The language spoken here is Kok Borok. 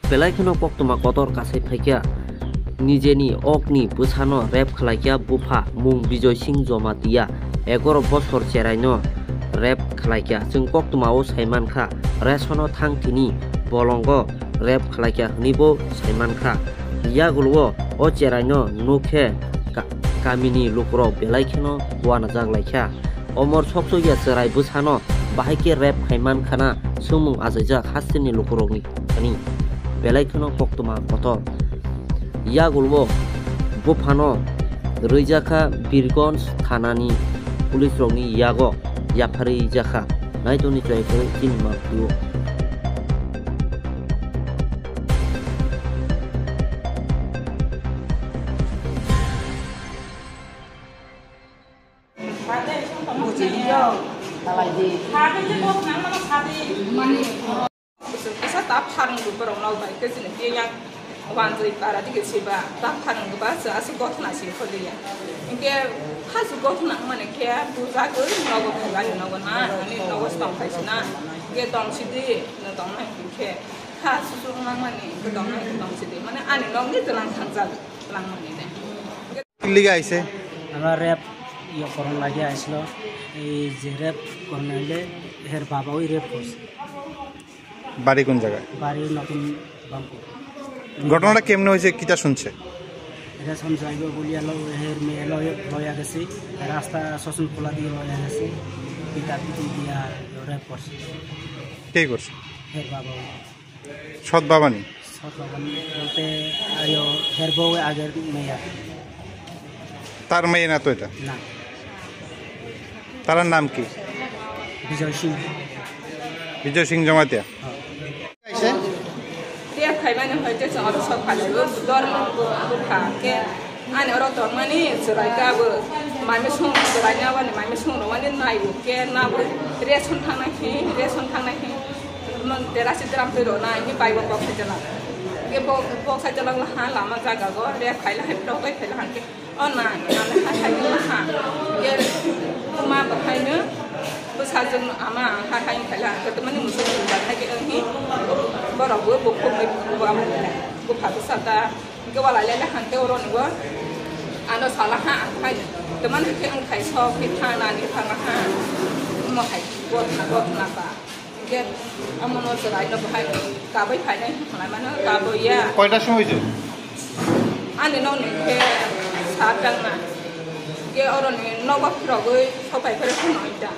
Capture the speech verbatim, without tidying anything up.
Belai kheno koktwma kotor kasai phaikha. Nijeni okni bwsano rape khlaikha bupha mung Bijoy Singh Jamatia, egaro bosor cheraino rape khlaikha. Chwng koktwmao saimankha, rationo thang thini bolongo rape khlaikha hwnwibo saimankha. Yagulo o cheraino nukhe ka-, kamini lukurok belai kheno uanajak laikha. Omor sokchokya chwrai bwsano bahai khe rape khaiman khana swngmung achaijak hasteni lukurokni thani. Belai kheno koktwma kotor. Yagulo buphano rwijakha Birgonj thanani police rokni yago yapharwi jakha. Naitoni chwrai kwrwi chini maptio. Kisa ta phang du borok nok bai khe chini tei yang wanjui para dige siba ta phang du ba se asuk gothna si kholi ya. Inke hasu gothna mane khe buja goi nogo phai nogo na ani nogo stong phai sina. Inke tong sidi no tong nai khe ha su su mang mani tong nai tong sidi mane ani nok ni tlang thang jak tlang mani ne. কিল্লিকে আইছে? আমরা রেপ ইয়ে করন লাগে আসলো, এই যে রেপ করন আইলে এর বাবা ওই রেপ করছে। বাড়ি কোন জায়গায়? বাড়ি নতুন বাঙ্কুর। ঘটনাটা কেমনে হয়েছে, কিটা শুনছে? এটা শুনছে আইব বলি এলো, এর মেয়ে এলো, লয়া গেছে, রাস্তা শোষণ খোলা দিয়ে লয়া গেছে, পিতা পিটি দিয়া রেপ করছে। কে করছে? এর বাবা। সৎ বাবা নি? সৎ বাবা নি বলতে আইও হের বউ আগের মেয়ে। তার মেয়ে না তো এটা? না। তার নাম কি? বিজয় সিং। বিজয় সিং জমাতিয়া। হ্যাঁ। Dia khaimani hoi te chwng oro sok phai o dor bupha ke ani oro tongmani chwrai ka bo mai mui sung chwrai na wani mai mui sung rwani nai o ke na bo ration thang nai khe ration thang nai khe mon dera si dram twi rw nai ni bai bo kok sai jala ke bo kok sai jala ha lama jaga go re khaila hai tok bai khaila hang ke o na na ha hai ha ke ma bo hai no bwsajwk ama ha hai khaila ke mani musu ba hai ke ang hi borok bo bo kok mai bo amo bupha bwsa ta. Hingke wala lele hangke oro ni bo ano sala ha ang khai. Teman hingke ang khai sok khe thang nani thang ha. Mo hai botna botna pa. Hingke amo no chwrai no bahai kabai phai nai halai mano kabai ya. কয়টার সময় হয়েছে? Ani no ni khe sa tang na. Hingke oro ni nogo phirogoi sopai phire phano ita.